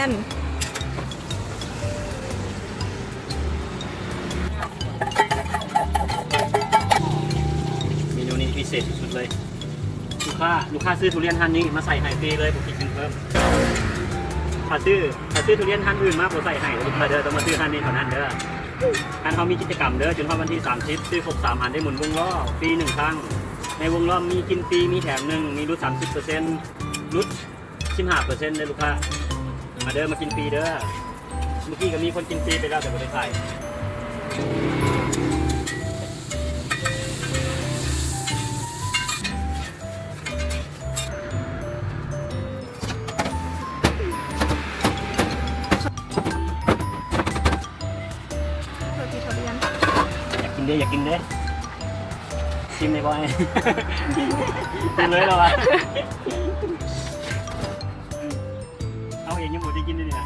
ນ ເມນູນີ້ພິເສດສຸດໆເລີຍ ລູກຄ້າ ລູກຄ້າຊື້ທຸລຽນຮ້ານນີ້ມາໃສ່ໃຫ້ຟຣີເລີຍ ບໍ່ຄິດເງິນເພີ່ມ. ຖ້າຊື້ ຖ້າຊື້ທຸລຽນຮ້ານອື່ນມາບໍ່ໃສ່ໃຫ້ເດີລູກຄ້າເດີ ຕ້ອງມາຊື້ຮ້ານນີ້ເທົ່ານັ້ນເດີ. ຮ້ານເຮົາມີກິດຈະກຳເດີ ຈົນຮອດວັນທີສາມສິບ ຊື້ຄົບສາມອັນໄດ້ໝູນວົງລໍ້ຟຣີໜຶ່ງຄັ້ງ. ໃນວົງລໍ້ມີກິນຟຣີ ມີແຖມໜຶ່ງ ມີຫຼຸດສາມສິບເປີເຊັນ ຫຼຸດ ສິບຫ້າເປີເຊັນເດີລູກຄ້າ. ມາເດີ ມາກິນຟຣີເດີ. ເມື່ອກີ້ກໍມີຄົນກິນຟຣີໄປແລ້ວ ແຕ່ບໍ່ໄດ້ຖ່າຍ. ຢາກກິນເດ້ ຢາກກິນເດ້. ຊີມໄດ້ບໍ່? ກິນເລີຍລະວະ. ເຮົາເອງຍັງບໍ່ໄດ້ກິນເລີຍນີ້ນະ.